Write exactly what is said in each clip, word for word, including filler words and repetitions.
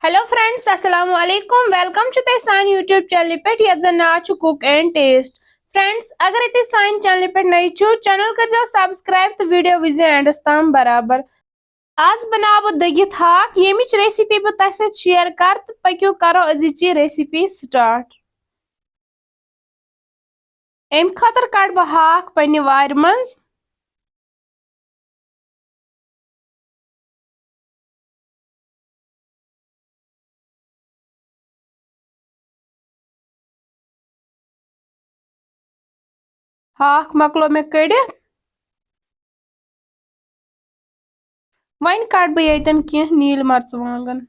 Hello friends، السلام علیکم۔ Welcome چھُ تۄہہِ سانہِ YouTube channel پٮ۪ٹھ، یَتھ زَن ناو چھُ Cook and Taste۔ Friends، اگرے تُہۍ سانہِ channel پٮ۪ٹھ نٔوۍ چھِو، channel کٔرۍزیو subscribe تہٕ video وٕچھزیو endس تام برابر۔ آز بناوٕ بہٕ دٔگِتھ ہاکھ، ییٚمِچ recipe بہٕ تۄہہِ سۭتۍ share کرٕ، تہٕ پٔکِو کرو أزِچ یہِ recipe start۔ اَمہِ خٲطرٕ کڑٕ بہٕ ہاکھ پننہِ وارِ منٛز۔ ہاکھ مۄکلو مےٚ کٔڑِتھ۔ وۄنۍ کڑٕ بہٕ ییٚتٮ۪ن کینٛہہ نیٖلۍ مرژٕوانٛگن۔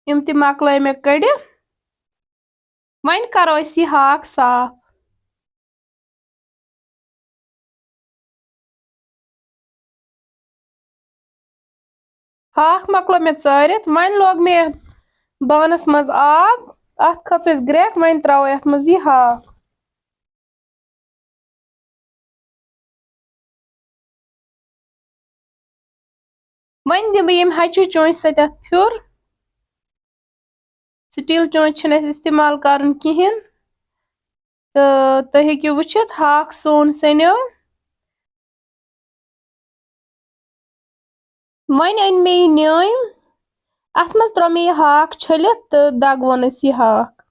یِم تہِ مۄکلٲے مےٚ کٔڑِتھ۔ وۄنۍ کرو أسۍ یہِ ہاکھ صاف۔ ہاکھ مۄکلو مےٚ ژٲرِتھ، وۄنۍ لوگ مےٚ یَتھ بانَس منٛز آب، اَتھ کھٔژ اَسہِ گرٛٮ۪کھ، وۄنۍ ترٛاوو یَتھ منٛز یہِ ہاکھ۔ وۄنۍ دِمہٕ بہٕ ییٚمہِ ہَچوٗ چونٛچہِ سۭتۍ اَتھ پھیُر۔ سٹیٖل چونٛچہِ چھُنہٕ اَسہِ استعمال کَرُن کِہیٖنۍ۔ تہٕ تُہۍ ہیٚکِو وٕچھِتھ، ہاکھ سون سیٚنیو۔ وۄنۍ أنۍ مےٚ یہِ نیٲنۍ، اَتھ منٛز ترٛوو مےٚ یہِ ہاکھ چھٔلِتھ تہٕ دَگووُن أسۍ یہِ ہاکھ۔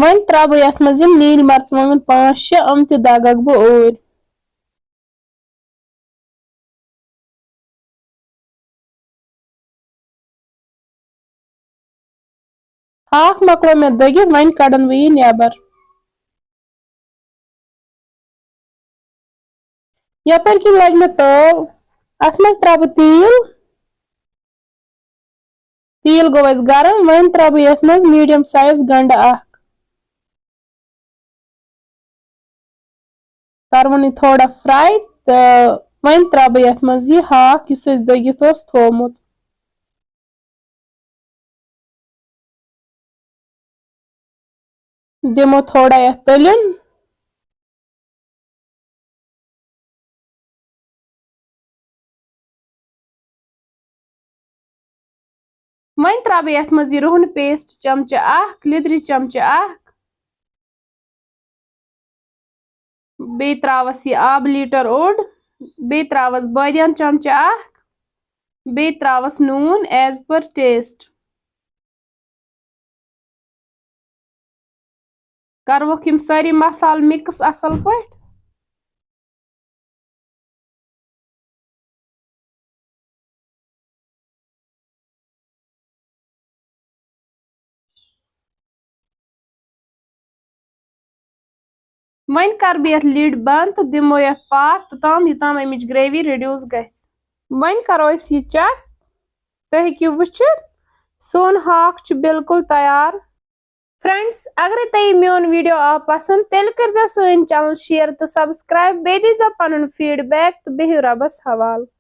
وۄنۍ ترٛاوٕ بہٕ یَتھ منٛز یِم نیٖلۍ مرژٕوانٛگن پانٛژھ شےٚ، یِم تہِ دَگَکھ بہٕ اوٗرۍ۔ ہاکھ مۄکلو مےٚ دٔگِتھ، وۄنۍ کَڑَن بہٕ یہِ نٮ۪بر۔ یَپٲرۍ کِنۍ لَگہِ مےٚ تٲو، اَتھ منٛز ترٛاوٕ بہٕ تیٖل۔ تیٖل گوٚو اَسہِ گرم، وۄنۍ ترٛاوٕ بہٕ یَتھ منٛز medium size گنٛڈٕ اَکھ۔ کَرٕ وۄنۍ یہِ تھوڑا fry تہٕ وۄنۍ ترٛاوٕ بہٕ یَتھ منٛز یہِ ہاکھ، یُس اَسہِ دٔگِتھ اوس تھوٚومُت۔ دِمو تھوڑا یَتھ تٔلیُن۔ وۄنۍ ترٛاوٕ بہٕ یَتھ منٛز یہِ رُہن paste چمچہٕ اَکھ، لیٚدرِ چمچہٕ اَکھ۔ بیٚیہِ ترٛاوَس یہِ آبہٕ لیٖٹر اوٚڑ، بیٚیہِ ترٛاوَس بٲدیان چمچہٕ اَکھ، بیٚیہِ ترٛاوَس نوٗن as per taste۔ کَروکھ یِم سٲری مصالہٕ mix اَصٕل پٲٹھۍ۔ وۄنۍ کَرٕ بہٕ یَتھ lid بنٛد تہٕ دِمو یَتھ پاکھ توٚتام، یوٚتام اَمِچ gravy reduce گژھِ۔ وۄنۍ کَرو أسۍ یہِ check۔ تُہۍ ہیٚکِو وٕچھِتھ، سون ہاکھ چھُ بالکل تیار۔ Friends، اگرے تۄہہِ یہِ میون video آو پسنٛد، تیٚلہِ کٔرۍزیو سٲنۍ channel share تہٕ subscribe، بیٚیہِ دیٖزیو پنُن feedback تہٕ بِہِو رۄبس حوالہٕ۔